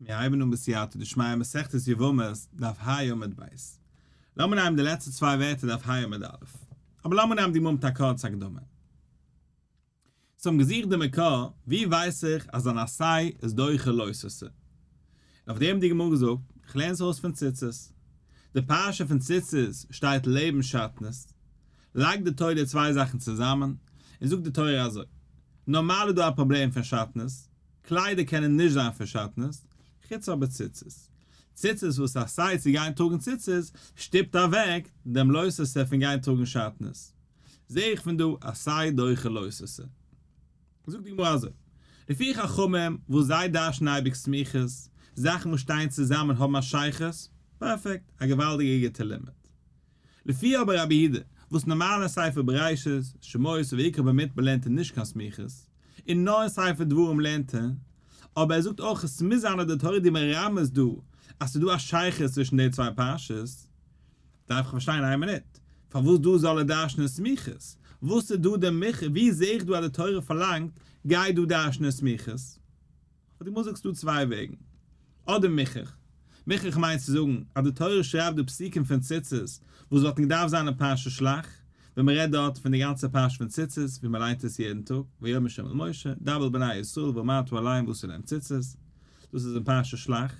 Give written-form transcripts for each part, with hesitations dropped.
מיר הייבן אן בסייעתא דשמיא מסכת יבמות, דף ה עמוד ב'. לאמיר נעמען די לעצטע צוויי ווערטער דף ה עמוד א'. אבער לאמיר נעמען די גמרא מיט א קורצע הקדמה. ס'האבן געזוכט די מקור, ווי ווייס איך אז אן עשה איז דוחה לא תעשה? און אויף דעם האט די גמרא געזאגט, איך לערן עס אויס פון ציצית. די פרשה פון ציצית שטייט לעבן שעטנז. לייגט די תורה די צוויי זאכן צוזאמען, און זאגט די תורה אזוי, נארמאל איז דא א פראבלעם פון שעטנז, קליידער קענען נישט זיין פון שעטנז, חוץ אבער ציצית. ציצית וואס עשה צו גיין טראגן ציצית, שטופט אוועק דעם לא תעשה פון גיין טראגן שעטנז. זע איך פון דא עשה דוחה לא תעשה. זאגט די גמרא אזוי, לפי חכמים וואס זיי דרש'נען אייביג סמיכות, זאכן וואס שטייען צוזאמען האבן א שייכות, פערפעקט, א געוואלדיגע גוטע לימוד. לפי אבער רבי יהודה, וואס נארמאל אין ספר בראשית, שמות, ויקרא במדבר לערנט ער נישט קיין סמיכות, און נאר אין ספר דברים לערנט ער, אבער ער זאגט אויך עס מוז זיין אז די תורה איז מרמז דא אז ס'איז דא א שייכות צווישן די צוויי פרשות, דארף איך פארשטיין איין מינוט, פארוואס דא זאל ער דרש'נען סמיכות? וואס איז דא די מוכרח, ווי זעה איך דא אז די תורה פארלאנגט גיי דא דרש'נען סמיכות? אויף די גמרא זאגסטו דא צוויי וועגן, אדער מוכרח, מוכרח מיינט צו זאגן אז די תורה שרייבט דא פסוקים פון ציצית וואס וואלטן געדארפט זיין אין פרשת שלח, ווען מען רעדט דארט פון די גאנצע פרשה פון ציצית ווי מען ליינט עס יעדן טאג, ויאמר ה' אל משה, דבר אל בני ישראל ואמרת אליהם ועשו להם ציצית, דאס איז אין פרשת שלח,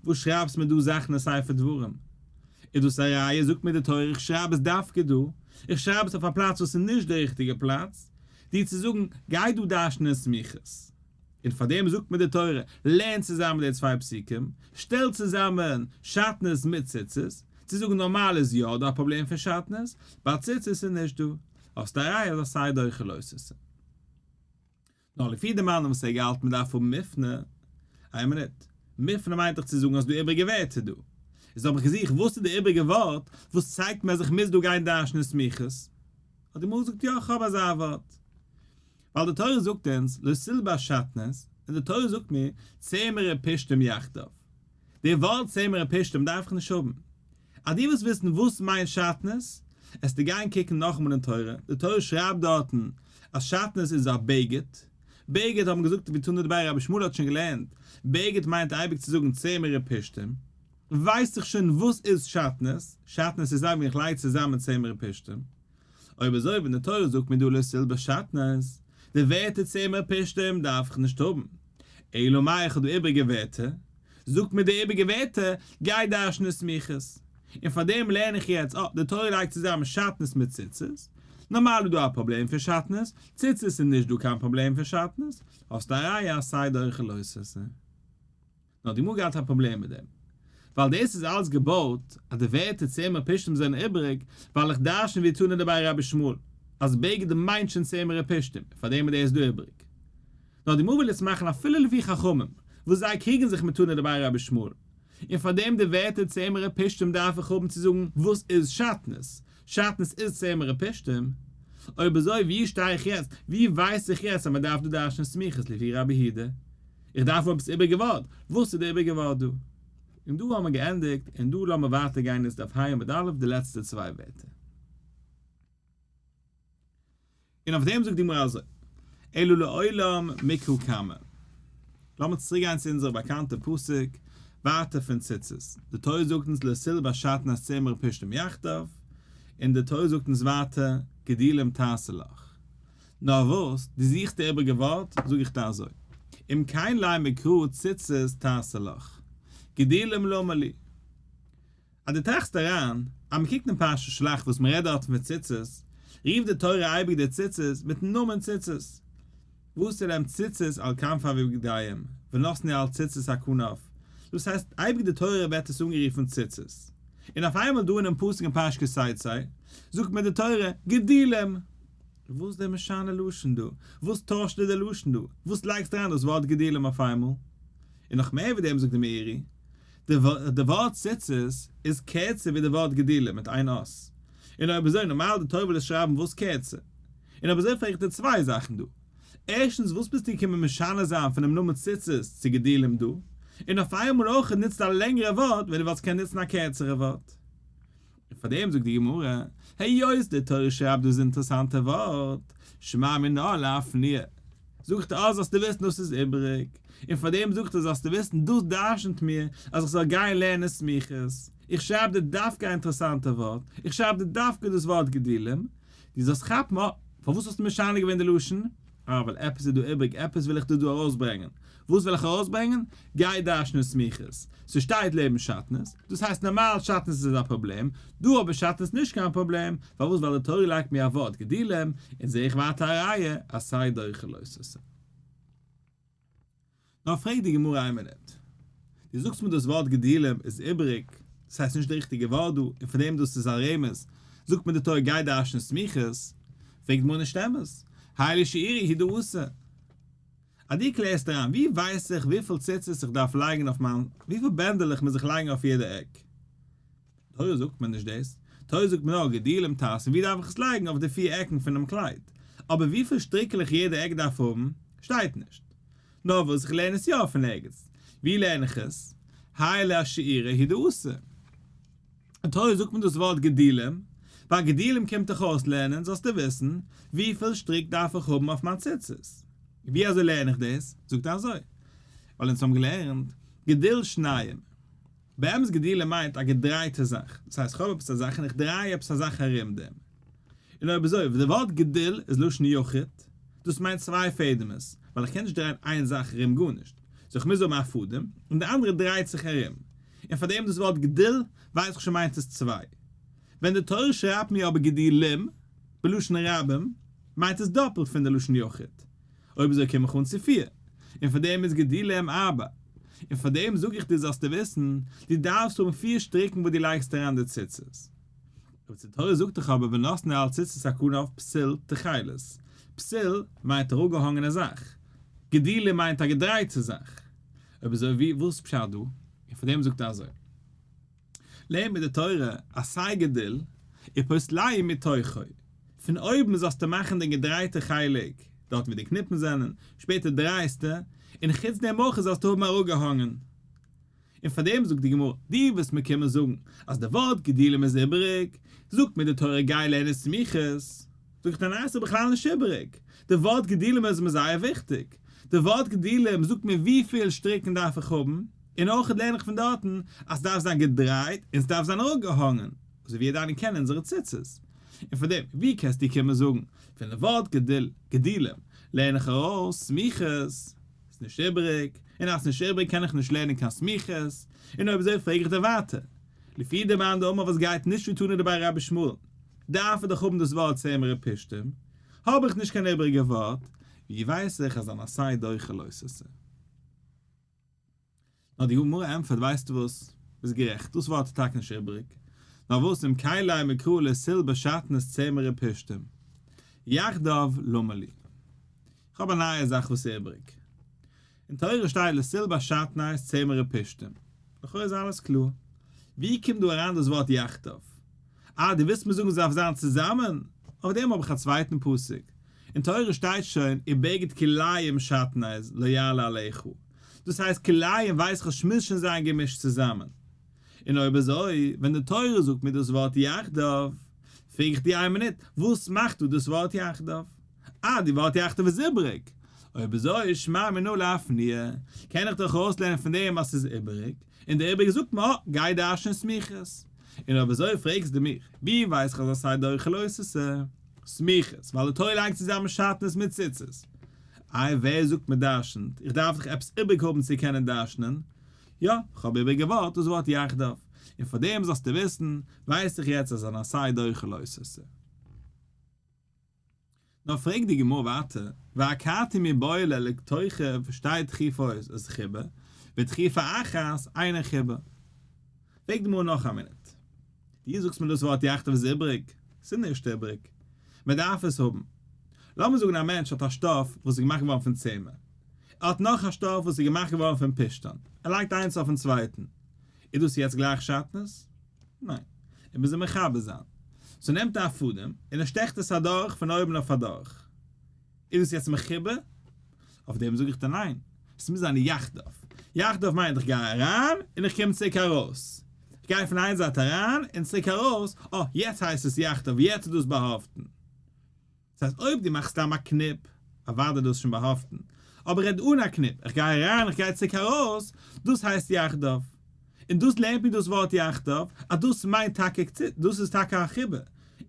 וואס שרייבסט מיר דא זאכן אין ספר דברים? איז דאס א ראיה? זאגט מיר די תורה איך שרייב עס דווקא דא, איך שרייב עס אויף א פלאץ וואס איז נישט די ריכטיגע פלאץ, דיר צו זאגן גיי דא דרש'נען סמיכות. און פאר דעם זאגט מיר די תורה, לערן צוזאמען די צוויי פסוקים, שטעל צוזאמען שעטנז מיט ציצית, צו זאגן נארמאל איז יא דא א פראבלעם פון שעטנז, ביי ציצית איז נישט דא, האסט א ראיה אז עשה דוחה לא תעשה. נאר לפי די מאן וואס ער געהאלטן מען דארף האבן מפנה, איין מינוט, מפנה מיינט דאך צו זאגן אז דא איבריגע ווערטער דא, איז האב איך געזוכט וואס איז די איבריגע ווארט וואס צייגט מיר אז איך מוז דא גיין דרש'נען סמיכות, האט די גמרא געזאגט יא איך האב אזא ווארט. ווייל די תורה זאגט אונז לא תלבש שעטנז, און די תורה זאגט מיר צמר ופשתים יחדיו. די ווארט צמר ופשתים דארף איך נישט האבן. אז דו ווילסט וויסן וואס מיינט שעטנז, עסטו גיין קוקן נאכאמאל אין תורה, די תורה שרייבט דארטן אז שעטנז איז א בגד, בגד האט מען געזאגט ווי תנא דבי רבי ישמעאל האט שוין געלערנט, בגד מיינט אייביג צו זאגן צמר ופשתים, ווייס איך שוין וואס איז שעטנז, שעטנז איז אייביג ווען איך לייג צוזאמען צמר ופשתים. אויב אזוי ווען די תורה זאגט מיר דא לא תלבש שעטנז, די ווערטער צמר פשתים דארף איך נישט האבן, אלא מאי איך האב דא איבריגע ווערטער, זאגט מיר די איבריגע ווערטער, גיי דרש'ן די סמיכות. און פאר דעם לערן איך יעצט, אה, די תורה לייגט צוזאמען שעטנז מיט ציצית, נארמאל איז דא א פראבלעם פון שעטנז, ציצית איז נישט דא קיין פראבלעם פון שעטנז, האסט א ראיה אז סיי דוחה לא תעשה. נאר די גמרא געהאט א פראבלעם מיט דעם, ווייל דאס איז אלץ געבויט אז די ווערטער צמר פשתים זענען איבעריג, ווייל איך דרשן ווי תנא דבי רבי ישמעאל, אז בגד מיינט שוין צמר ופשתים, און פארדעם איז דאס דא איבעריג. נאר די גמרא וויל עס מאכן אפילו לפי חכמים, וואס זיי קריגן זיך מיט תנא דבי רבי ישמעאל, און פארדעם די ווערטער צמר ופשתים דארף איך האבן צו זאגן וואס איז שעטנז, שעטנז איז צמר ופשתים. אויב אזוי ווי שטיי איך יעצט, ווי ווייס איך יעצט אז מען דארף דא דרש'נען סמיכות לפי רבי יהודה? איך דארף עפעס איבעריגע ווארט, וואס איז די איבעריגע ווארט דא? און דא האבן מיר געענדיגט, און דא לאמיר ווייטער גיין איז דף ה' עמוד א' די לעצטע צוויי ווערטער. און אויף דעם זאגט די גמרא אזוי, אלא לעולם מקרא קמא. לאמיר צוריק גיין צו אונזערע באקאנטע פסוק, ווייטער פון ציצית. די תורה זאגט אונז לא תלבש שעטנז צמר ופשתים יחדיו, און די תורה זאגט אונז ווייטער גדילים תעשה לך. נאר וואס, דו זוכסט די איבריגע ווארט, זאג איך דיר אזוי, אם כן לימא קרא ציצית תעשה לך, גדילים למה לי. אז דו טראכסט אריין, אז מען קוקט אין פרשת שלח וואס מען רעדט דארט פון ציצית, רופט די תורה אייביג די ציצית מיטן נאמען ציצית. ועשו להם ציצית על כנפי בגדיהם, ונתנו על ציצית הכנף, דאס הייסט אייביג די תורה ווערט עס אנגערופן ציצית. און אויף איינמאל דא אינעם פסוק אין פרשת כי תצא, זאגט מען די תורה גדילים. וואס די משנה לשון דא? וואס טוישט דיר די לשון דא? וואס לייגסטו אריין דאס ווארט גדילים אויף איינמאל? און נאך מער ווי דעם זאגט די מאירי, די ווארט ציצית איז קערצער ווי די ווארט גדילים מיט איין אות. און אויב אזוי נארמאל די תורה וויל עס שרייבן וואס קערצער. און אויב אזוי פרעג איך דיר צוויי זאכן דא. ערשטנס וואס ביסטו געקומען משנה זיין פונעם נאמען ציצית צו גדילים דא? און אויף איינמאל אויך נוצט א לענגערע ווארט ווען דו וואלסט קענען נוצן א קערצערע ווארט. און פאר דעם זאגט די גמרא, היות די תורה שרייבט דאס אינטערעסאנטע ווארט, שמע מינה לאפנויי. זאגט ער, אה זאלסטו וויסן דאס איז איבעריג, און פאר דעם זאגט ער זאלסטו וויסן דאס דרשנ'ט מיר אז איך זאל גיין לערנען סמיכות, איך שרייב דיר דווקא א אינטערעסאנטע ווארט, איך שרייב דיר דווקא דאס ווארט גדילים, דו זאלסט כאפן, אה, פארוואס האסטו משנה געווען די לשון? אה, ווייל עפעס איז דא איבריג, עפעס וויל איך דא דא ארויסברענגען. וואס וויל איך ארויסברענגען? גיי דרש'נען סמיכות. ס'שטייט לעבן שעטנז, דאס הייסט נארמאל שעטנז איז א פראבלעם, דא אבער שעטנז נישט קיין פראבלעם, פארוואס? ווייל די תורה לייגט מיר א ווארט גדילים, און זעה איך ווייטער א ראיה אז סיי דוחה לא תעשה. נאר פרעגט די גמרא איין מינוט, דו זאגסט מיר דאס ווארט גדילים איז איבעריג, דאס הייסט נישט די ריכטיגע ווארט דא, און פון דעם דאס איז א רמז, זאגט מיר די תורה גיי דרש'ן סמיכות, פרעגט די גמרא נישט אמת, האי לשיעוריה הוא דאתא. אז דו קלערסט אריין, ווי ווייס איך וויפיל ציצית איך דארף לייגן אויף מיין, וויפיל בענדעלעך מוז איך לייגן אויף יעדע עק? תורה זאגט מיר נישט דאס, תורה זאגט מיר נאר גדילים תעשה און ווי דארף איך עס לייגן אויף די פיר עקן פונעם קלייד, אבער וויפיל שטריקלעך יעדע עק דארף האבן, שטייט נישט. נאר וואס איך לערן עס יא פון ערגעץ. ווי לערן איך עס? האי לשיעוריה הוא דאתא. אין תורה זאגט מען דאס ווארט גדילים, ווייל גדילים קומט דיך אויסלערנען זאלסטו וויסן וויפיל שטריק דארף איך האבן אויף מיין ציצית. ווי אזוי לערן איך דאס? זאגט ער אזוי, ווייל אונז האבן געלערנט גדיל שניים. באמת גדילים מיינט א געדרייטע זאך, דאס הייסט כ'האב עפעס א זאך און איך דריי עפעס א זאך ארום דעם. און אויב אזוי, די ווארט גדיל איז לשון יחיד, דאס מיינט צוויי פעדעמעס, ווייל איך קען נישט דרייען איין זאך ארום גארנישט, סאו איך מוז האבן א פאדעם, און די אנדערע דרייט זיך ארום. און פאר דעם דאס ווארט גדיל ווייס איך שוין מיינט עס צוויי. ווען די תורה שרייבט מיר אבער גדילים, בלשון רבים, מיינט עס דאפלט פון די לשון יחיד. אויב אזוי קום איך אן צו פיר, און פאר דעם איז גדילים ארבע, און פאר דעם זאג איך דיר זאלסטו וויסן, דו דארפסט האבן פיר שטריקן וואס דו לייגסט אריין די ציצית. אבער די תורה זאגט דאך אבער ונתנו על ציצית הכנף פתיל תכלת, פתיל מיינט אראפגעהאנגענע זאך, גדילים מיינט א געדרייטע זאך, אויב אזוי ווי וואס פשט דא? און פאר דעם זאגט ער אזוי. לערנט מיר די תורה עשה גדיל ופתלהו מתוכו, פון אויבן זאלסטו מאכן דעם געדרייטע חלק, דארט ווי די קניפן זענען, שפעטער דרייסטו, און חוץ דעם אויך זאלסטו האבן אראפגעהאנגען. און פאר דעם זאגט די גמרא, דו וועסט מיר קומען זאגן אז די ווארט גדילים איז איבעריג, זאגט מיר די תורה גיי לערנען סמיכות, זאג איך דיר ניין ס'איז בכלל נישט איבעריג, די ווארט גדילים איז מיר זייער וויכטיג, די ווארט גדילים זאגט מיר וויפיל שטריקן דארף איך האבן, און אויך לערן איך פון דארטן אז ס'דארף זיין געדרייט און ס'דארף זיין אראפגעהאנגען, אזוי ווי יעדער איינער קען אונזערע ציצית. און פון דעם ווי קענסטו קומען זאגן פון די ווארט גדיל, גדילים, לערן איך ארויס סמיכות, ס'איז נישט איבעריג, און אז ס'נישט איבעריג קען איך נישט לערנען קיין סמיכות, און אויב אזוי פרעג איך דיר ווייטער, לפי די מאן דאמר וואס גייט נישט ווי תנא דבי רבי ישמעאל, דארף ער דאך האבן דאס ווארט צמר ופשתים, האב איך נישט קיין איבעריגע ווארט, ווי ווייס איך אז אן עשה דוחה לא תעשה? נאר די גמרא ענטפערט ווייסטו וואס, ביסט גערעכט, דאס ווארט איז טאקע נישט איבעריג, נאר וואס אם כלי מקרא לתיל בשעטנז צמר ופשתים יחדיו למה לי. איך האב א נייע זאך וואס איז איבעריג. אין תורה שטייט לתיל בשעטנז צמר ופשתים. לכאו' איז אלעס קלאר. ווי קומט דא אריין דאס ווארט יחדיו? אה, דו ווילסט מיר זאגן ס'דארף זיין צוזאמען? אויף דעם האב איך א צווייטן פסוק. אין תורה שטייט שוין ובגד כלאים שעטנז לא יעלה עליך. דאס הייסט כלאים ווייס איך אז ס'מוז שוין זיין געמישט צוזאמען. און אויב אזוי, ווען די תורה זאגט מיר דאס ווארט יחדיו, פרעג איך דיר איין מינוט, וואס מאכט דא דאס ווארט יחדיו? אה, די ווארט יחדיו איז איבעריג. אויב אזוי, שמע מינה לאפנויי, קען איך דאך ארויסלערנען פון דעם אז ס'איז איבעריג, און די איבעריג זאגט מיר, אה, גיי דרש'ן סמיכות. און אויב אזוי פרעגסטו מיך, ווי ווייס איך אז עשה דוחה לא תעשה? סמיכות, ווייל די תורה לייגט צוזאמען שעטנז מיט ציצית. איי ווער זאגט מען דרש'נט, איך דארף דאך עפעס איבריג האבן צו קענען דרש'נען. יא, כ'האב איבריגע ווארט, דאס ווארט יחדיו. און פאר דעם זאלסטו וויסן, ווייס איך יעצט אז אן עשה דוחה לא תעשה. נאר פרעגט די גמרא ווייטער, ואכתי מיבעי ליה לתוכף שתי דחיפות איז חיבור, ודחיפה אחת אינה חיבור. פרעגט די גמרא נאך א מינוט, דו זאגסט מיר דאס ווארט יחדיו איז איבריג, ס'איז נישט איבריג, מען דארף עס האבן. לאמיר זאגן א מענטש האט א שטאף וואס איז געמאכט געווארן פון צמר, ער האט נאך א שטאף וואס איז געמאכט געווארן פון פשתן, ער לייגט איינס אויפן צווייטן, איז דאס יעצט גלייך שעטנז? ניין. ער מוז אים מחבר זיין. סאו נעמט ער א פאדעם און ער שטעכט עס אדורך פון אויבן אויף אדורך. איז דאס יעצט מחובר? אויף דעם זאג איך דיר ניין. עס מוז זיין יחדיו. יחדיו מיינט איך גיי אריין און איך קום צוריק ארויס. איך גיי פון איין זייט אריין און צוריק ארויס, אה, יעצט הייסט עס יחדיו, יעצט איז דאס באהאפטן. דאס הייסט אויב דו מאכסט סתם א קניפ. אוודאי דאס איז שוין באהאפטן, אבער איך רעד אן א קניפ, איך גיי אריין איך גיי צוריק ארויס, דאס הייסט יחדיו. און דאס לערנט מיר דאס ווארט יחדיו, אז דאס מיינט טאקע קצות, דאס איז טאקע א חיבור.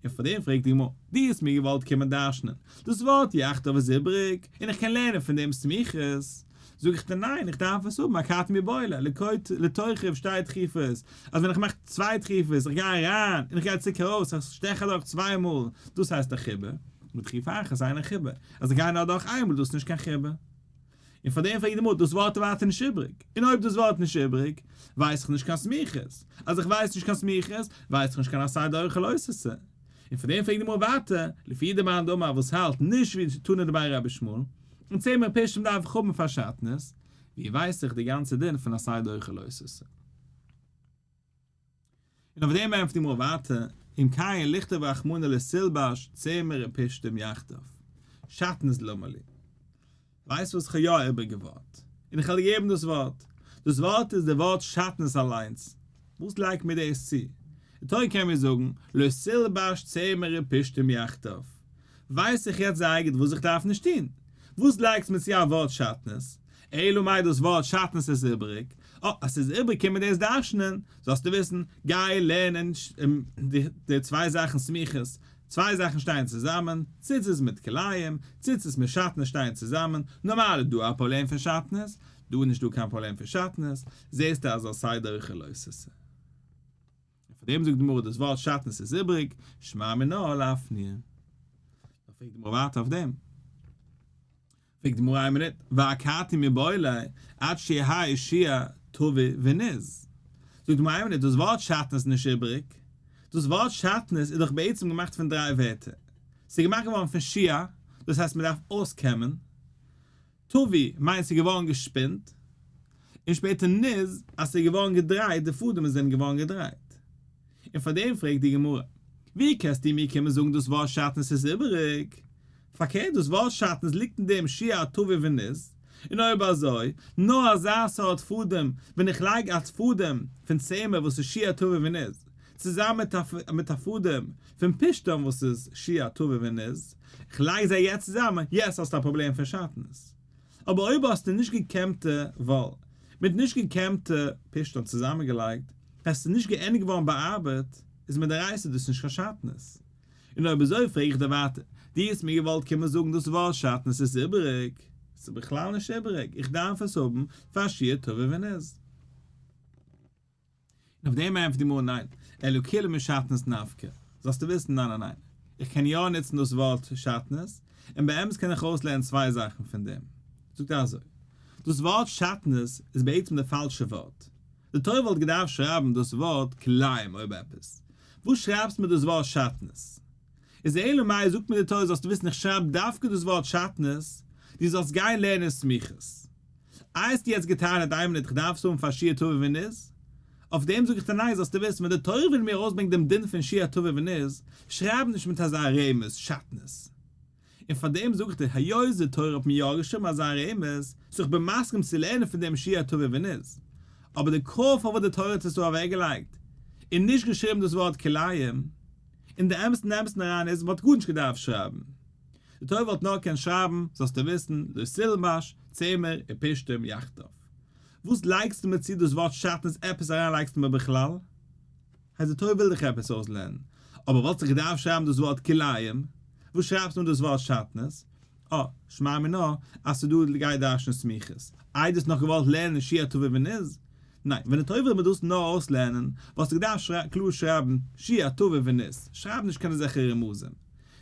און פאר דעם פרעגט די גמרא, דו האסט מיר געוואלט קומען דרש'נען, דאס ווארט יחדיו איז איבריג, און איך קען לערנען פון דעם סמיכות. זאג איך דיר ניין, איך דארף עס האבן, אכתי מיבעי ליה, לתוכף שתי דחיפות, אז ווען איך מאך צוויי דחיפות, איך גיי אריין און איך גיי צוריק ארויס, איך שטעך אדורך צוויי מאל, דאס הייסט א חיבור, ודחיפה אחת אינה חיבור, אז איך גיי נאר אדורך איין מאל דאס איז נישט קיין חיבור. און פאר דעם פרעגט די גמרא, דאס ווארט איז ווייטער נישט איבריג, און אויב דאס ווארט איז נישט איבריג, ווייס איך נישט קיין סמיכות, אז איך ווייס נישט קיין סמיכות, ווייס איך נישט קיין עשה דוחה לא תעשה. און פאר דעם פרעגט די גמרא ווייטער, לפי די מאן דאמר וואס האלט נישט ווי תנא דבי רבי ישמעאל, און צמר פשתים דארף איך האבן פאר שעטנז, ווי ווייס איך די גאנצע דין פון עשה דוחה לא תעשה? און אויף דעם ענטפערט די גמרא ווייטער, אם כן לכתוב רחמנא לא תלבש צמר ופשתים יחדיו, שעטנז למה לי. ווייסט וואס כ'האב יא איבריגע ווארט, און איך וועל דיר געבן דאס ווארט. דאס ווארט איז די ווארט שעטנז אליינס. וואס לייגט מיר דאס צו? די תורה קען מיר זאגן, לא תלבש צמר ופשתים יחדיו. ווייס איך יעצט זייער גוט וואס איך דארף נישט טון. וואס לייגסט מיר צו א ווארט שעטנז? אלא מאי דאס ווארט שעטנז איז איבריג. אה, אז ס'איז איבריג קען מען דאס דרש'נען. זאלסטו וויסן, גיי לערנען די צוויי זאכן סמיכות. צוויי זאכן שטייען צוזאמען, ציצית מיט כלאים, ציצית מיט שעטנז שטייען צוזאמען, נארמאל איז דא א פראבלעם פון שעטנז, דא איז נישט דא קיין פראבלעם פון שעטנז, זעסטו אז עשה דוחה לא תעשה. און פאר דעם זאגט די גמרא דאס ווארט שעטנז איז איבריג, שמע מינה לאפנויי. דאן פרעגט די גמרא ווייטער אויף דעם. פרעגט די גמרא איין מינוט, ואכתי מיבעי ליה עד שיהא שוע טווי וניז. זאגט די גמרא איין מינוט, דאס ווארט שעטנז איז נישט איבריג, דאס ווארט שעטנז איז דאך בעצם געמאכט פון דריי ווערטער, ס'איז געמאכט געווארן פון שוע, דאס הייסט מ'דארף אויסקעמען, טווי מיינט ס'איז געווארן געשפינט, און שפעטער ניז אז ס'איז געווארן געדרייט, די פאדעמען זענען געווארן געדרייט. און פאר דעם פרעגט די גמרא, ווי קענסטו מיר קומען זאגן דאס ווארט שעטנז איז איבעריג? פארקערט דאס ווארט שעטנז ליגט אין דעם שוע טווי וניז, און אויב אזוי, נאר אזא סארט פאדעם, ווען איך לייג א פאדעם פון צמר וואס איז שוע טווי וניז, צוזאמען מיט א פאדעם פון פשתן וואס איז שוע טווי וניז, איך לייג זיי יעצט צוזאמען, יעצט האסטו א פראבלעם פון שעטנז. אבער אויב האסטו נישט געקעמטע וואל מיט נישט געקעמטע פשתן צוזאמענגעלייגט, עס איז נישט געענדיגט געווארן באארבעט, איז מדאורייתא דאס נישט קיין שעטנז. און אויב אזוי פרעג איך דיר ווייטער, דו האסט מיר געוואלט קומען זאגן דאס ווארט שעטנז איז איבעריג? עס איז בכלל נישט איבעריג, איך דארף עס האבן פאר שוע טווי וניז. און אויף דעם ענטפערט די גמרא ניין, אלא כולה משעטנז נפקא, זאלסטו וויסן ניין ניין ניין, איך קען יא נוצן דאס ווארט שעטנז, און באמת קען איך ארויסלערנען צוויי זאכן פון דעם. זאגט ער אזוי, דאס ווארט שעטנז איז בעצם די פאלשע ווארט, די תורה וואלט געדארפט שרייבן דאס ווארט כלאים אויב עפעס, וואס שרייבסטו מיר דאס ווארט שעטנז? איז אלא מאי זאגט מיר די תורה זאלסטו וויסן איך שרייב דווקא דאס ווארט שעטנז, דו זאלסט גיין לערנען סמיכות. איי האסטו יעצט געטענה'ט איין מינוט איך דארף עס האבן פאר שוע טווי וניז? אויף דעם זאג איך דיר ניין זאלסטו וויסן ווען די תורה וויל מיר ארויסברענגען דעם דין פון שוע טווי וניז, שרייב נישט מיט אזא רמז שעטנז. און פאר דעם זאג איך דיר היות די תורה האט מיר יא געשריבן אזא רמז, סאו איך בין מסכים צו לערנען פון דעם שוע טווי וניז. אבער די קאור פארוואס די תורה האט עס דא אוועקגעלייגט און נישט געשריבן דאס ווארט כלאים, אין די אמת'ן אמת'ן אריין איז מ'וואלט גארנישט געדארפט שרייבן. די תורה וואלט נאר געקענט שרייבן, זאלסטו וויסן, לא תלבש, צמר ופשתים יחדיו. וואס לייגסטו מיר צו דאס ווארט שעטנז עפעס אריין לייגסטו מיר בכלל? הייסט די תורה וויל דיך עפעס אויסלערנען, אבער וואלסט זיך געדארפט שרייבן דאס ווארט כלאים, וואס שרייבסטו מיר דאס ווארט שעטנז? אה, שמע מינה אז ס'דא גיי דרש'ן סמיכות. איי דו האסט נאך געוואלט לערנען שוע טווי וניז? ניין, ווען די תורה וויל מיר דאס נאר אויסלערנען, וואלסטו געדארפט קלאר שרייבן שוע טווי וניז, שרייב נישט קיין אזעלכע רמזים.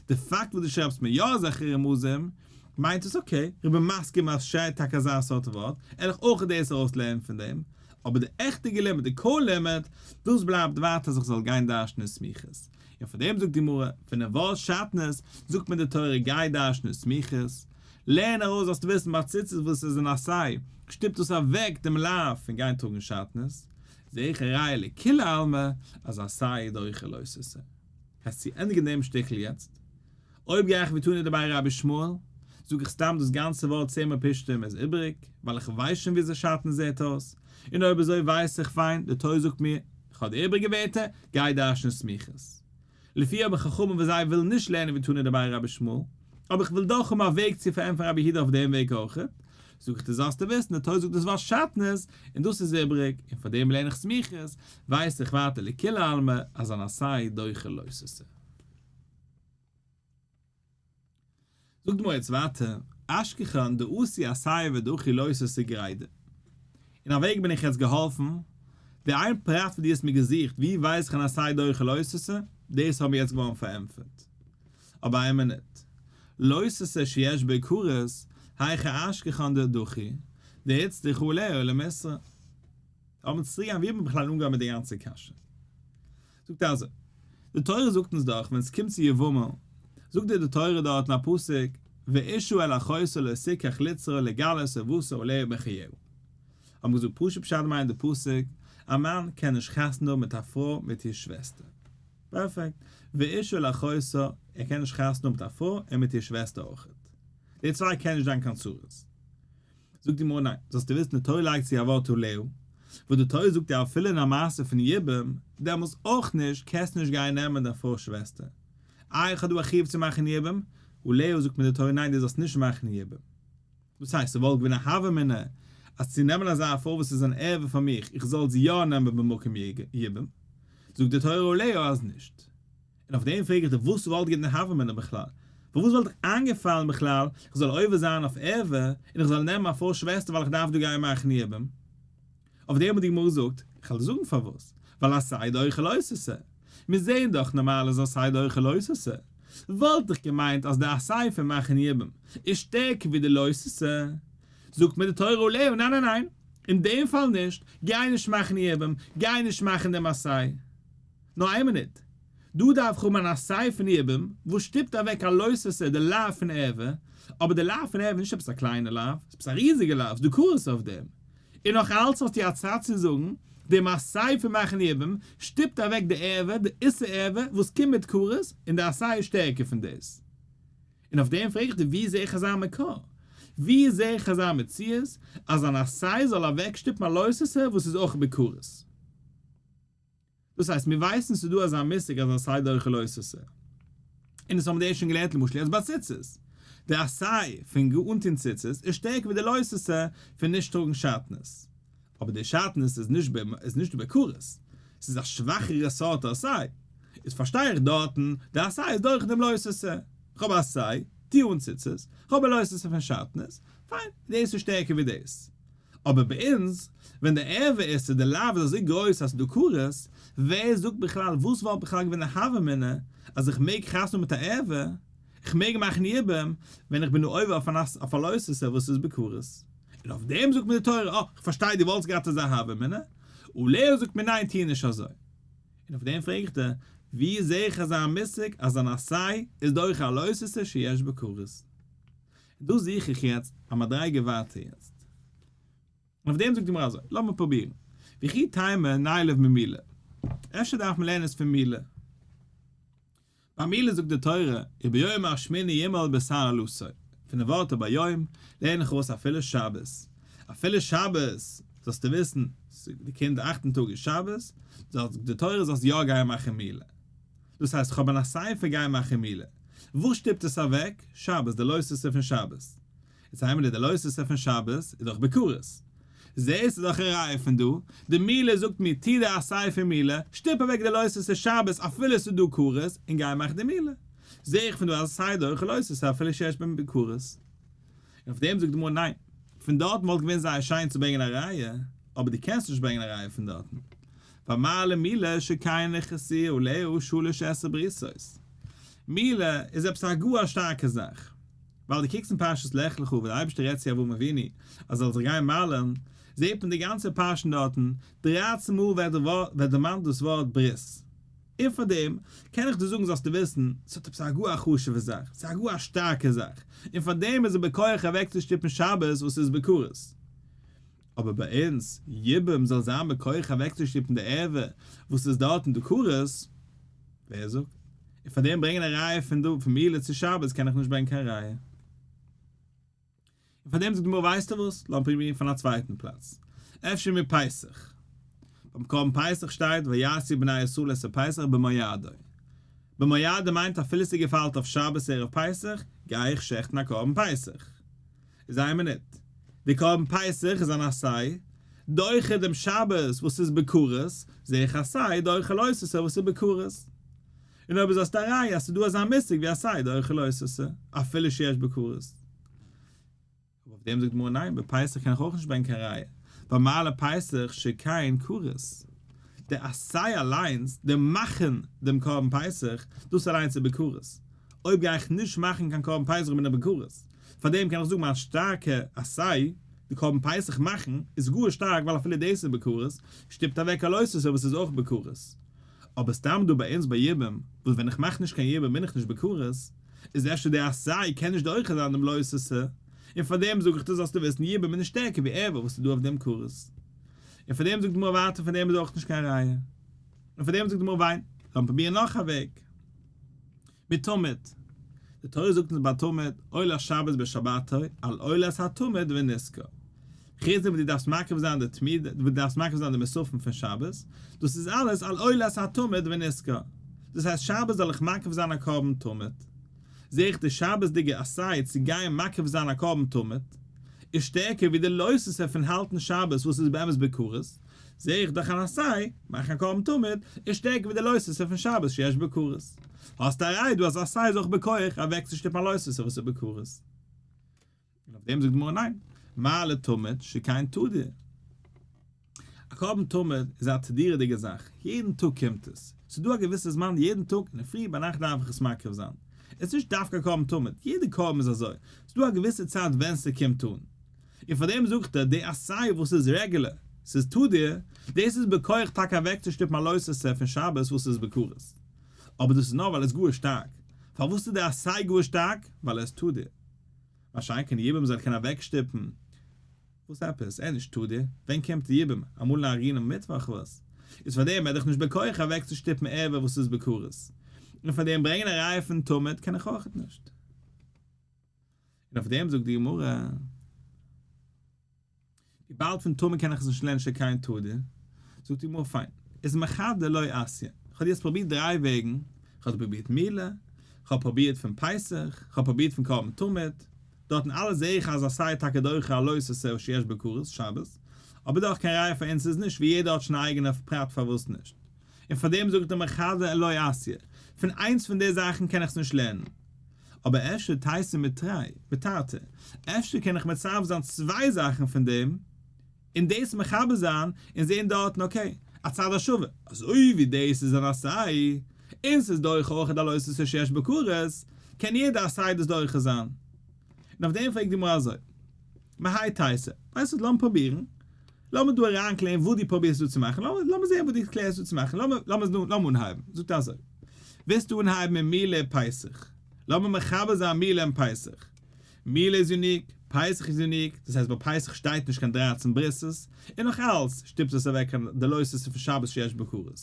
די פאקט וואס דו שרייבסט מיר יא אזעלכע רמזים, מיינט עס okay, איך בין מסכים אז ס'שטייט טאקע אזא סארט ווארט, וועל איך אויך דאס ארויסלערנען פון דעם, אבער די עכטיגע לימוד, די core לימוד, דאס בלייבט ווייטער אז איך זאל גיין דרש'נען סמיכות. און פאר דעם זאגט די גמרא, פונעם ווארט שעטנז זאגט מיר די תורה גיי דרש'נען סמיכות, לערן ארויס זאלסטו וויסן ביי ציצית וואס איז אין עשה, שטופט דאס אוועק דעם לאו פון גיין טראגן שעטנז, זעה איך א ראיה לכולי עלמא אז עשה דוחה לא תעשה. הייסט צו ענדיגן דעם שטיקל יעצט, אויב גיי איך ווי תנא דבי רבי ישמעאל, זאג איך סתם דאס גאנצע ווארט צמר פשתים איז איבעריג, ווייל איך ווייס שוין וויאזוי שעטנז זעט אויס, און אויב אזוי ווייס איך פיין, די תורה זאגט מיר, איך האב די איבעריגע ווערטער, גיי דרש'ן סמיכות. לפי אבער חכמים וואס זיי ווילן נישט לערנען ווי תנא דבי רבי ישמעאל. אבער איך וויל דאך האבן א וועג צו פארענטפערן רבי יהודה אויף דעם וועג אויך, זאג איך דיר זאלסטו וויסן, די תורה זאגט דאס ווארט שעטנז, און דאס איז איבריג, און פאר דעם לערן איך סמיכות, ווייס איך ווייטער לכולי עלמא אז אן עשה דוחה לא תעשה. זאגט די גמרא יעצט ווייטער, אשכחן דאתי עשה ודחי לא תעשה גרידא. אין א וועג בין איך יעצט געהאלפן, די איין פרט וואס דו האסט מיר געזוכט ווי ווייס איך אן עשה דוחה לא תעשה, דאס האבן מיר יעצט געווארן פארענטפערט. אבער איין מינוט, לא תעשה שיש בו כרת, היכי אשכחן דדחי, דאיצטריך עליה למיסרא. לאמיר צוריק גיין ווי האט מען בכלל אנגעהויבן מיט די גאנצע קשיא. זאגט ער אזוי, די תורה זאגט אונז דאך ווען עס קומט צו יבמה, זאגט דיר די תורה דארט אין א פסוק, ואשה אל אחותה לא תקח לצרור לגלות ערותה עליה בחייה. האבן געזאגט פשוט פשט מיינט די פסוק, א מאן קען נישט חתונה האבן מיט א פרוי מיט איר שוועסטער. פערפעקט. ואשה אל אחותה, ער קען נישט חתונה האבן מיט א פרוי און מיט איר שוועסטער אויכעט. די צוויי קען נישט זיין קיין צרות. זאגט די גמרא ניין, זאלסטו וויסן די תורה לייגט צו א ווארט עליה, וואס די תורה זאגט דיר אפילו אין א מעשה פון יבום, דעמאלס אויך נישט, קענסט נישט גיין נעמען דיין פרוי'ס שוועסטער. איי איך האב דא א חיוב צו מאכן יבום? עליה זאגט מיר די תורה ניין דו זאלסט נישט מאכן יבום. דאס הייסט ס'וואלט געווען א הוה אמינא אז צו נעמען אזא פרוי וואס איז אן ערווה פאר מיך איך זאל זי יא נעמען במקום יבום, זאגט די תורה עליה אז נישט. און אויף דעם פרעג איך דיר וואס וואלט געווען די הוה אמינא בכלל? פארוואס וואלט איך איינגעפאלן בכלל איך זאל עובר זיין אויף ערווה און איך זאל נעמען א פרוי שוועסטער ווייל איך דארף דא גיין מאכן יבום? אויף דעם האט די גמרא געזאגט, איך וועל דיר זאגן פארוואס, ווייל עשה דוחה לא תעשה. מיר זעען דאך נארמאל אז עשה דוחה לא תעשה. וואלט איך געמיינט אז די עשה פון מאכן יבום איז שטערקער ווי די לא תעשה. זאגט מיר די תורה עליה, ניין ניין ניין, אין דעם פאל נישט, גיי נישט מאכן יבום, גיי נישט מאכן דעם עשה. נאר איין מינוט, דא דארף איך האבן אן עשה פון יבום וואס שטופט אוועק א לא תעשה, די לאו פון ערווה, אבער די לאו פון ערווה איז נישט עפעס א קליינע לאו, ס'איז עפעס א ריזיגע לאו, ס'איז דא כרת אויף דעם. און נאך אלץ האסטו א צד צו זאגן, דעם עשה פון מאכן יבום שטופט אוועק די ערווה, די איסור ערווה וואס קומט מיט כרת, און די עשה איז שטערקער פון דאס. און אויף דעם פרעג איך דיר, וואו זע איך אזא מקור? וואו זע איך אזא מציאות אז אן עשה זאל אוועקשטופן א לא תעשה וואס איז אויך בכרת? דאס הייסט מיר ווייסן ס'איז דא אזא מושג אז עשה דוחה לא תעשה. און דאס האבן מיר שוין געלערנט למשל יעצט ביי ציצית. די עשה פון אנטון ציצית איז שטערקער ווי די לא תעשה פון נישט טראגן שעטנז. אבער די שעטנז איז נישט איז נישט בכרת. ס'איז א שוואכערע סארט עשה. איז פארשטיי איך דארטן, די עשה איז דוחה דעם לא תעשה. כ'האב א עשה, טו אן ציצית, כ'האב א לא תעשה פון שעטנז, פיין, דאס איז שטערקער ווי דאס. אבער ביי אונז, ווען די ערווה איז צו די לאו איז אזוי גרויס אז ס'דא כרת, ווער זאגט בכלל וואס וואלט בכלל געווען די הוה אמינא אז איך מעג חתונה מיט א ערווה, איך מעג מאכן יבום, ווען איך בין נאר עובר אויף א לא תעשה וואס איז בכרת. און אויף דעם זאגט מיר די תורה, אה, כ'פארשטיי דו וואלסט געהאט אזא הוה אמינא, עליה זאגט מיר ניין טוה נישט אזוי. און אויף דעם פרעג איך דיר, ווי זעה איך אזא מושג אז אן עשה איז דוחה א לא תעשה שיש בו כרת? דא זוך איך יעצט א מדריגה ווייטער יעצט. און אויף דעם זאגט די גמרא אזוי, לאמיר פרובירן. וכי תימא נילף ממילה. אפשר דארף מען לערנען עס פון מילה. ביי מילה זאגט די תורה, וביום השמיני ימול בשר ערלתו. פון די ווארט וביום לערן איך ארויס אפילו שבת. אפילו שבת זאלסטו וויסן, די קינד די אכטן טאג איז שבת, זאגט די תורה זאלסט יא גיין מאכן מילה. דאס הייסט כ'האב אן עשה פון גיין מאכן מילה. וואס שטופט עס אוועק? שבת, די לא תעשה פון שבת. יעצט היימער די לא תעשה פון שבת איז דאך בכרת. זעהסט איז דאך א ראיה פון דא, די מילה זאגט מיר טוה די עשה פון מילה, שטופ אוועק די לא תעשה שבת אפילו עס איז דא כרת, און גיי מאך די מילה. זעה איך פון דא אז עשה דוחה לא תעשה אפילו שיש בו בכרת. און אויף דעם זאגט די גמרא ניין, פון דארטן וואלט געווען זייער שיין צו ברענגען א ראיה, אבער דו קענסט נישט ברענגען א ראיה פון דארטן, ווייל מה למילה שכן נכרתו עליה שלש עשרה בריתות. מילה איז עפעס א גאר א שטארקע זאך, ווייל דו קוקסט אין פרשת לך לך וואו דער אייבערשטער רעדט צו אברהם אבינו אז ער זאל זיך גיין מל'ן, זעט מען די גאנצע פרשה דארטן, דרייצן מאל ווערט דערמאנט דאס ווארט ברית. און פאר דעם קען איך דיר זאגן זאלסטו וויסן, ס'האט עפעס א גאר א חשוב'ע זאך, ס'איז א גאר א שטארקע זאך, און פאר דעם איז ער בכח אוועקצושטופן שבת וואס איז בכרת. אבער ביי אונז, יבום זאל זיין בכח אוועקצושטופן די ערווה וואס איז דארט אין די כרת, ווער זאגט? און פאר דעם ברענגען א ראיה פון דא פון מילה צו שבת קען איך נישט ברענגען קיין ראיה. און פאר דעם זאגט די גמרא ווייסטו וואס, לאמיר פרובירן פון א צווייטן פלאץ, אפשר מפסח. ביים קרבן פסח שטייט ויעשו בני ישראל את הפסח במועדו. במועדו מיינט אפילו ס'געפאלט אויף שבת ערב פסח, גיי איך שעכטן א קרבן פסח. איז איין מינוט. די קרבן פסח איז אן עשה, דוחה דעם שבת וואס איז בכרת, זע איך עשה דוחה לא תעשה וואס איז בכרת. און אויב איז האסטו א ראיה אז ס'איז דא אזא מושג ווי עשה דוחה לא תעשה, אפילו שיש בו כרת. אבער אויף דעם זאגט די גמרא ניין, ביי פסח קען איך אויך נישט ברענגען קיין ראיה, ווייל מה לפסח שכן כרת. די עשה אליינס, די מאכן דעם קרבן פסח, דאס אליינס איז בכרת. אויב גיי איך נישט מאכן קיין קרבן פסח בין איך בכרת. פאר דעם קען איך זאגן מיין שטארקע עשה, די קרבן פסח מאכן, איז גאר שטארק ווייל אפילו דאס איז בכרת, שטופט אוועק א לא תעשה וואס איז אויך בכרת. אבער סתם דא ביי אונז ביי יבום, וואס ווען איך מאך נישט קיין יבום בין איך נישט בכרת, איז אפשר די עשה קען נישט דוחה זיין דעם לא תעשה, און פאר דעם זאג איך דיר זאלסטו וויסן יבום איז נישט שטערקער ווי ערווה וואס איז דא אויף דעם כרת. און פאר דעם זאגט די גמרא ווייטער פון דעם איז אויך נישט קיין ראיה. און פאר דעם זאגט די גמרא וויין, לאמיר פרובירן נאך א וועג. מיט תמיד. די תורה זאגט אונז ביי תמיד, עולת שבת בשבתו, על עולת התמיד ונסכה. חוץ דעם וואס דו דארפסט מקריב זיין די תמיד, וואס דו דארפסט מקריב זיין די מוספים פון שבת, דאס איז אלעס על עולת התמיד ונסכה. דאס הייסט שבת זאל איך מקריב זיין א קרבן תמיד. זע איך די שבת'דיגע עשה צו גיין מקריב זיין א קרבן תמיד, איז שטערקער ווי די לא תעשה פון האלטן שבת וואס איז באמת בכרת, זע איך דאך אן עשה, מאכן א קרבן תמיד, איז שטערקער ווי די לא תעשה פון שבת שיש בו כרת. האסט א ראי' דא אז עשה איז אויך בכח אוועקצושטופן א לא תעשה וואס איז בכרת. און אויף דעם זאגט די גמרא ניין, מה לתמיד שכן תדיר. א קרבן תמיד איז א תדיר'דיגע זאך, יעדן טאג קומט עס, ס'איז דא א געוויסע זמן יעדן טאג אינדערפרי ביינאכט דארף איך עס מקריב זיין, עס איז נישט דווקא א קרבן תמיד, יעדע קרבן איז אזוי, ס'איז דא א געוויסע צייט ווען ס'קומט אן, און פאר דעם זאגט ער, די עשה וואס איז רעגולער, ס'איז תדיר, דאס איז בכח טאקע אוועקצושטופן א לא תעשה פון שבת וואס איז בכרת. אבער דאס איז נאר ווייל עס איז גאר שטארק. פארוואס איז די עשה גאר שטארק? ווייל ער איז תדיר. מה שאין כן יבום זאל קענען אוועקשטופן. וואס עפעס? ער איז נישט תדיר. ווען קומט יבום? אמאל אין א גרינעם מיטוואך וואס? איז פאר דעם ער דאך נישט בכח אוועקצושטופן ערווה וואס איז בכרת. און פאר דעם ברענגען א ראיה פון תמיד קען איך אויכעט נישט. און אויף דעם זאגט די גמרא, וויבאלד פון תמיד קען איך עס נישט לערנען שכן תדיר, זאגט די גמרא פיין, איז מחדא לא אתיא, איך האב יעצט פרובירט דריי וועגן, איך האב פרובירט מילה, איך האב פרובירט פון פסח, איך האב פרובירט פון קרבן תמיד, דארטן אלעס זעה איך אז עשה טאקע דוחה א לא תעשה שיש בו כרת, שבת, אבער דאך קיין ראיה פאר אונז איז נישט, ווי יעדער האט שוין א אייגענע פרט פארוואס נישט. און פאר דעם זאגט ער מחדא לא אתיא, פון איינס פון די זאכן קען איך עס נישט לערנען. אבער אפשר תיתי מתרי, מתרתי, אפשר קען איך מצרף זיין צוויי זאכן פון דעם, און דאס מחבר זיין, און זען דארטן okay, א צד השווה, אזוי ווי דאס איז אן עשה, און ס'איז דוחה אויך א לא תעשה שיש בו כרת, קען יעדע עשה דאס דוחה זיין. און אויף דעם פרעגט די גמרא אזוי, מהאי תיתי, ווייסט וואס לאמיר פרובירן, לאמיר דא אריינקלערן וואס דו פרובירסט דא צו מאכן, לאמיר זען וואס דו קלערסט דא צו מאכן, לאמיר אנהייבן, זאגט ער אזוי, ווילסטו אנהייבן מיט מילה פסח, לאמיר מחבר זיין מילה און פסח, מילה איז unique, פסח איז unique, דאס הייסט ביי פסח שטייט נישט קיין דרייצן ברית'ס, און נאך אלץ שטופט עס אוועק די לא תעשה פון שבת שיש בו כרת.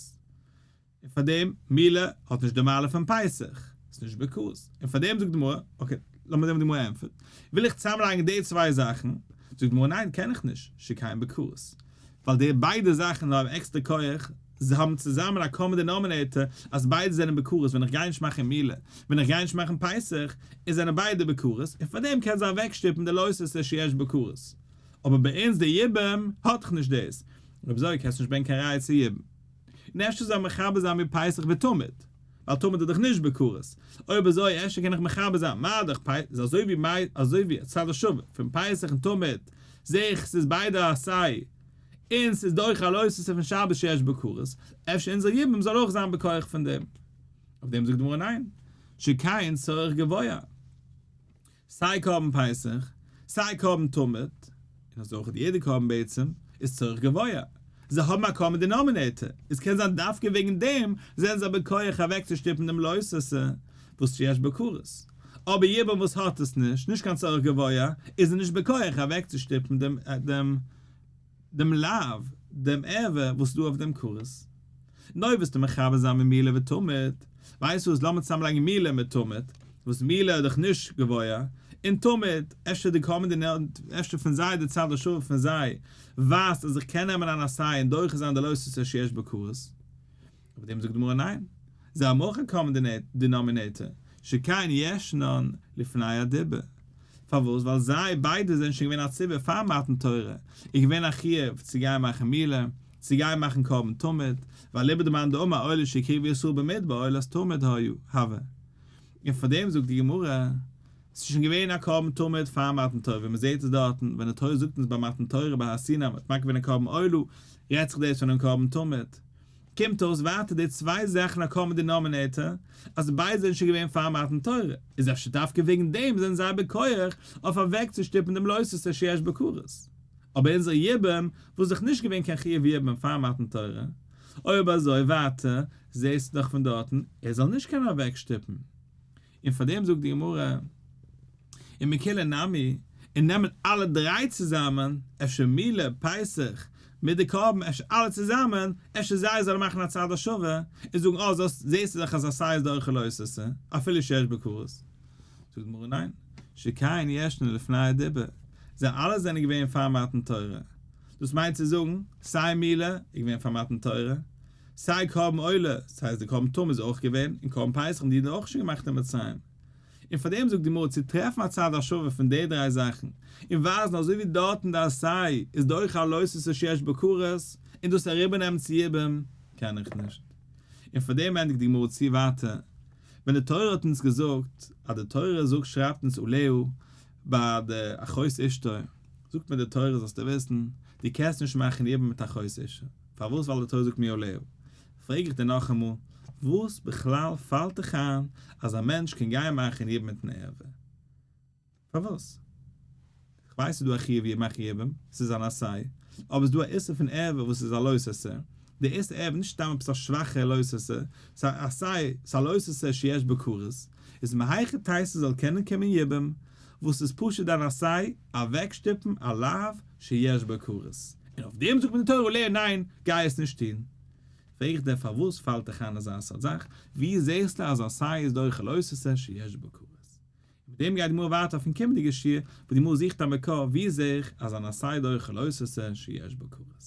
און פאר דעם מילה האט נישט די מעלה פון פסח, איז נישט בכרת, און פאר דעם זאגט די גמרא, okay, לאמיר זען וואס די גמרא ענטפערט, וויל איך צוזאמלייגן די צוויי זאכן, זאגט די גמרא ניין קען איך נישט, שכן בכרת, ווייל די ביידע זאכן האבן עקסטער כח, זיי האבן צוזאמען א common denominator אז ביידע זענען בכרת, ווען איך גיי נישט מאכן מילה, ווען איך גיי נישט מאכן פסח, איז זענען ביידע בכרת, און פאר דעם קען זיי אוועקשטופן די לא תעשה שיש בו כרת. אבער ביי אונז די יבום האט דאך נישט דאס, אויב אזוי קענסטו נישט ברענגען קיין ראיה צו יבום. און אפשר זאל מחבר זיין ווי פסח ותמיד, ווייל תמיד איז דאך נישט בכרת, אויב אזוי אפשר קען איך מחבר זיין מה דאך פסח איז אזוי ווי מאי אזוי ווי צד השווה פון פסח און תמיד זעה איך ס'איז ביידע עשה און ס'איז דוחה א לא תעשה פון שבת שיש בו כרת, אפשר אונזער יבום זאל אויך זיין בכח פון דעם. אויף דעם זאגט די גמרא ניין, שכן צורך גבוה. סיי קרבן פסח, סיי קרבן תמיד, און אזוי אויך יעדע קרבן בעצם, איז צורך גבוה. זיי האבן א common denominator, עס קען זיין דווקא וועגן דעם זענען זיי בכח אוועקצושטופן דעם לא תעשה וואס שיש בו כרת. אבער יבום וואס האט עס נישט, נישט קיין צורך גבוה, איז ער נישט בכח אוועקצושטופן דעם דעם לאו, דעם ערווה וואס איז דא אויף דעם כרת. נו וועסטו מחבר זיין מיט מילה ותמיד, ווייסט וואס לאמיר צוזאמלייגן מילה מיט תמיד, וואס מילה איז דאך נישט גבוה, און תמיד, אפשר די common אפשר פון זיי די צד השווה פון זיי ווייזט אז איך קען נעמען אן עשה און דוחה זיין די לא תעשה שיש בו כרת. אויף דעם זאגט די גמרא ניין. זיי האבן אויך א קאמאן דינאמינעיטאר, שכן ישנן לפני הדיבור. פארוואס? ווייל זיי ביידע זענען שוין געווען א ציבור פאר מתן תורה, איז געווען א חיוב צו גיין מאכן מילה, צו גיין מאכן קרבן תמיד, ואליבא דמאן דאמר עולה שהקריבו ישראל במדבר עולת תמיד הוה. און פאר דעם זאגט די גמרא, ס'איז שוין געווען א קרבן תמיד פאר מתן תורה, ווי מ'זעט עס דארטן ווען די תורה זאגט אונז ביי מתן תורה ביי הר סיני מ'האט מקריב געווען א קרבן עולה, רעדט זיך דאס פונעם קרבן תמיד. קומט אויס ווייטער די צוויי זאכן א קאמאן דינאמינעיטאר, אז ביידע זענען שוין געווען פאר מתן תורה, איז אפשר דווקא וועגן דעם זענען זיי בכח אויף אוועקצושטופן דעם לא תעשה שיש בו כרת. אבער אונזער יבום, וואס איז דאך נישט געווען קיין חיוב יבום פאר מתן תורה, אויב אזוי ווייטער זעסטו דאך פון דארטן ער זאל נישט קענען אוועקשטופן. און פאר דעם זאגט די גמרא, ומכולהו נמי, און נעמען אלע דריי צוזאמען, אפשר מילה, פסח, מיט די קרבן, אפשר אלע צוזאמען, אפשר זיי זאלן מאכן א צד השווה, און זאגן אה זאלסט, זעסטו דאך אז עשה איז דוחה לא תעשה, אפילו שיש בו כרת. זאגט די גמרא ניין, שכן ישנן לפני הדיבור, זיי אלע זענען געווען פאר מתן תורה, דאס מיינט צו זאגן, סיי מילה איז געווען פאר מתן תורה, סיי קרבן עולה, ס'הייסט די קרבן תמיד איז אויך געווען, און קרבן פסח האבן די אידן אויך שוין געמאכט אין מצרים. און פאר דעם זאגט די גמרא צו טרעפן א צד השווה פון די דריי זאכן, און ווייזן אזוי ווי דארט אין די עשה איז דוחה א לא תעשה שיש בו כרת, און דאס אריבערנעמען צו יבום, קען איך נישט. און פאר דעם ענדיגט די גמרא צו ווייטער, ווען די תורה האט אונז געזאגט אז די תורה זאגט שרייבט אונז עליה ביי די אחות אשתו, זאגט מיר די תורה זאלסטו וויסן, דו קענסט נישט מאכן יבום מיט אחות אשה. פארוואס ווייל די תורה זאגט מיר עליה? פרעג איך דיר נאכאמאל, וואס בכלל פאלט דיך איין אז א מענטש קען גיין מאכן יבום מיטן ערווה? פארוואס? כ'ווייס ס'איז דא א חיוב יבום מאכן יבום, ס'איז אן עשה, אבער ס'איז דא א איסור פון ערווה וואס איז א לא תעשה, די איסור ערווה איז נישט סתם עפעס א שוואכע לא תעשה, ס'איז א עשה, ס'איז א לא תעשה שיש בו כרת, איז מהיכי תיתי ס'זאל קענען קומען יבום, וואס איז פשוט אן עשה, אוועקשטופן א לאו שיש בו כרת, און אויף דעם זאגט מיר די תורה עליה ניין, גיי עס נישט טון. פרעג איך דיר פארוואס פאלט דיך איין אזא סארט זאך, ווי זעסטו אז עשה איז דוחה לא תעשה שיש בו כרת? און מיט דעם גייט די גמרא ווייטער אויפן קומענדיגע שיעור, וואו די גמרא זוכט א מקור ווי זעה איך אז אן עשה דוחה לא תעשה שיש בו כרת.